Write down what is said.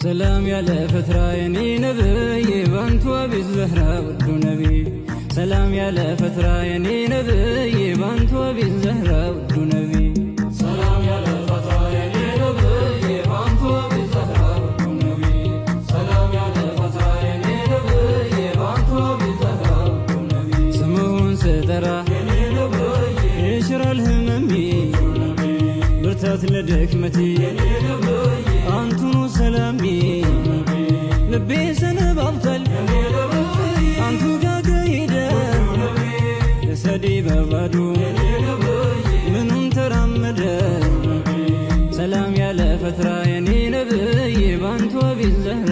ሰላም ያለ ፈትራ የኔ ነብይ ባንቱ አቢ ዘህራ ውዱ ነቢ። ሰላም ያለ ፈትራ የኔ ነብይ ባንቱ አቢ ዘህራ ውዱ ነቢ። ሰላም ያለ ፈትራ የኔ ነብይ ባንቱ አቢ ዘህራ ውዱ ነቢ። ሰላም ያለ ፈትራ የኔ ነብይ ባንቱ አቢ ዘህራ ውዱ ነቢ። ስምሁን ስጠራ ይሽራል ህመሜ፣ ብርታት ለድክመቴ አንቱኑ ሰላሜ። ልቤ ሰነባብቷል አንቱ ጋር ከሄደ፣ ጀሰዴ በባዶ ምኑን ተራመደ? ሰላም ያለ ፈትራ የኔ ነብይ ባንቱ አቢ ዘህራ።